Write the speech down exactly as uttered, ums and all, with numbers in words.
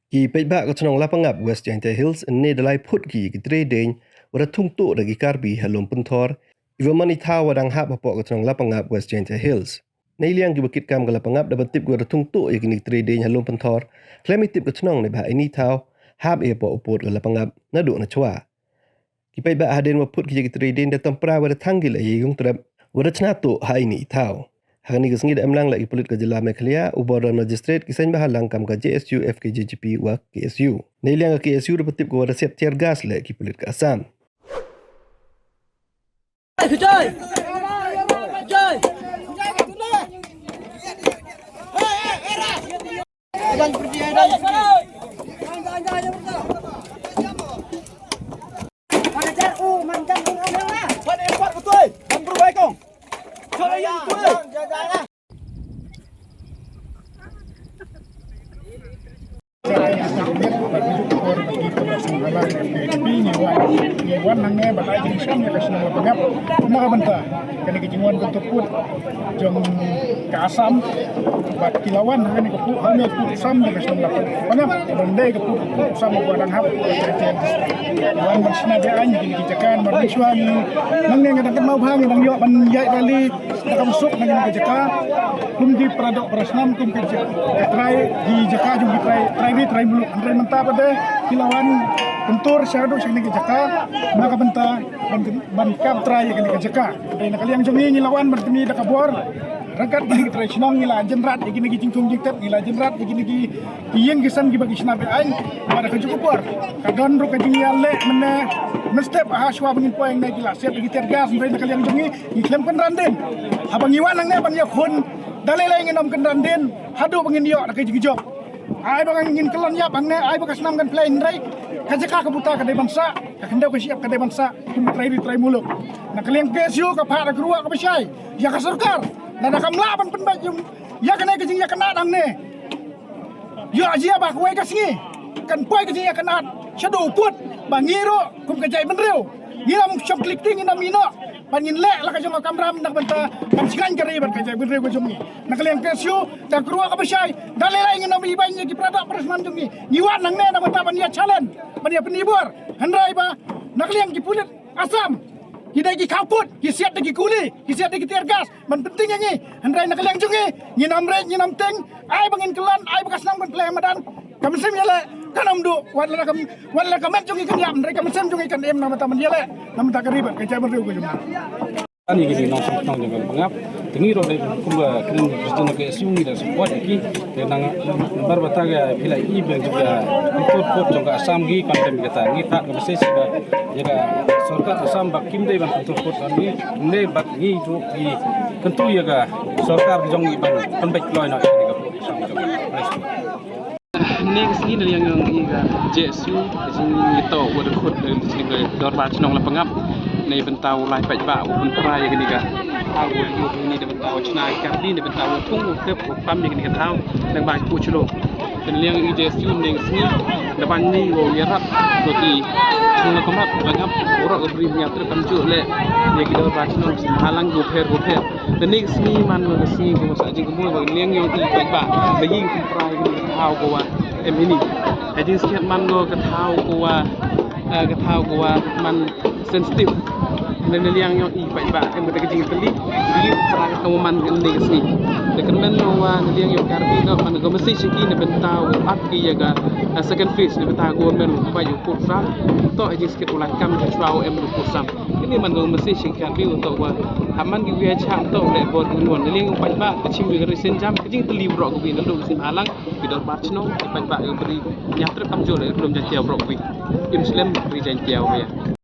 Ki paidbah ka chnong Lapangap, West Jaintia Hills, ne da lai phut ki ki trei dieñ wa da thung tuh da ki Karbi ha Lum Pynthor, iwa man i thaw wa dang hap hapoh ka chnong Lapangap, West Jaintia Hills. Nei liang ki wa kit kam ka Lapangap da ban tip ki wa da thung tuh ya kini ki trei dieñ ha Lum Pynthor, khlem i tip ka chnong ne bha ini i thaw hap ya poh u pud ka Lapangap naduh na chwa. Ki paidbah hadien wa phut ki ya ki trei dieñ da tampra wa da thang ki la ya yung trep wa da chna tuh ha ini i thaw. Ha kani ka sngi da em lang la ki pulit ka jylla Meghalaya, u Border Magistrate, ki seng bahalang kam ka J S U, F K J G P wa K S U. Nei liang ka K S U da patip ka wa da siat tear gas la ki pulit ka Assam. Ngi wan hangne ban ai jingshai ïa ka shnong Lapangap. Kumba ka bynta kane ka jingwan kyntu pud jong ka Assam bad ki la wan hangne ka pud, hangne ka pud Assam jong ka shnong Lapangap. Ban dei ka pud, pud Assam ba dang hap. Wan ban shna beiñ ïa kine ki jaka, ban mynshuwa ngi nangne nga dang kynmaw bha ngi dang ïoh ban ïaid rally. Ka kam suk na kane ka jaka kum ki para doh para snam, kum ka jaka, ka trai, ki jaka jong ki trai, trai ri trai muluk. Hynrei mynta pat de ki la wan kyntur shaduh sha kane ka jaka na ka bynta ban, ban kap trai ïa kane ka jaka. Hynrei na ka liang jong ngi ngi la wan ban pyni da ka bor ryngkat kine ki trai shnong, ngi la jynrat ïa kine ki jingthung jingtep, ngi la jynrat ïa kine ki ïing ki sem kiba ki shna beiñ. Bad ha kajuh ka por ka don ruh ka jingïaleh mynne mynstep ha shuwa ba ngin poi hangne ki la siat ïa ki tear gas. Hynrei na ka liang jong ngi ngi khlem kynran dien. Haba ngi wan hangne ban ïakhun, da lei lei ngin ym kynran dien haduh ba ngin ïoh da ka jingjop. Ai ba ngin kyllon ïap hangne, ai ba ka snam kan plie, hynrei ka jaka ka buta ka dei ban sah, ka khyndew ka shyiap ka dei ban sah kum ka trai ri trai muluk. Na ka liang K S U ka phah da ka ruah kaba shai ïa ka sorkar, lada kam lah ban pynbeit ïa kane ka jingïakynad hangne. Ïoh jia ba kawei ka sngi kan poi ka jingïakynad shaduh u pud ba ngi ruh kum ka jaitbynriew ngi lam shong klik ti, ngi lam ïehnoh ban ngin leh la ka jong ka kamram na ka bynta ban shngaiñ ka ri bad ka jaitbynriew ka jong ngi. Na ka liang K S U da ka ruah kaba shai, da lei lei ngin ym ibeiñ ïa ki para doh para snam jong ngi. Ngi wan hangne na ka bynta ban ïa challenge, ban ïa pynibor. Hynrei ba na ka liang ki pulit Assam ki dei ki khaw pud, ki siat da ki kuli, ki siat da ki tear gas ban pynting ïa ngi. Hynrei na ka liang jong ngi ngin ym rit, ngin ym ting. Ai ba ngin kyllon, ai ba ka snam kan plie ha madan. Ka mynsiem ïaleh kan ym duh, wat la ka, wat la ka met jong ngi kan ïap, hynrei ka mynsiem jong ngi kan im na ka bynta ban ïaleh na ka bynta ka ri bad ka jaitbynriew ka jong ngi. Ani ki nongshong shnong jong ka Lapangap. Te ngi ruh dei kumba kren president ka S U ngi da support ïa ki. Te nang namar ba ta ka phi la i ba jong ka pyntur pud jong ka Assam ngi condemn ïa kata. Ngi phah ka message ba ïa ka sorkar Assam ba kim dei ban pyntur pud ïa ngi. Ngi bad ngi ruh ngi kyntu ïa ka sorkar jong ngi ban pynbeit kloi noh ïa ka pud Assam jong ngi. Hynne ka sngi na liang jong i ka J S U ka jingïatoh wa dkhot ka dorbar chnong Lapangap na bynta u lai paidbah u pynpra ïa kane ka thaw wa ïoh ïa kane na bynta wa chna ka Karbi, na bynta wa thung wa thep wa pam ïa kane ka thaw na ka bai Puchlo. Te na liang i J S U hynne ka sngi da ban ni wa ïarap wa ki chnong Lapangap, Lapangap, waroh ka bri ïa trep kamjooh leh ïa ki dorbar chnong ki seng bhalang ki wa pher ki wa pher. Te hynne ka sngi man ka sngi ka wa sah jingkynmaw ba na liang jong i paidbah ba ïing pynpra ïa ka thaw ka wa em hini. Ka jingskhem man ka thaw ka wa, eh, ka thaw ka wa man sensitive. Na liang jong i paidbah em ka jingtylli ïing pynpra ka wa man ka hynne ka sngi. Te kyrmen wa na liang jong Karbi ka man ka message ki na bynta wa ap ki ïa ka, eh, second phase na bynta ka wa men u bai u pud Assam. To ka jingskhem u la kam ka chwa wa em u pud Assam. Kane man ka message sha ki Karbi u toh wa ha man ki wi ha chah u toh leh bor ki wan. Na liang u paidbah ka chim wi ka ri sienjam ka jingtylli baroh kawi naduh ka seng bhalang, ki dorbar chnong, ki paidbah ki bri ïa trep kamjooh leh ri lum Jaintia baroh kawi. Im slem ri Jaintia wa ïa.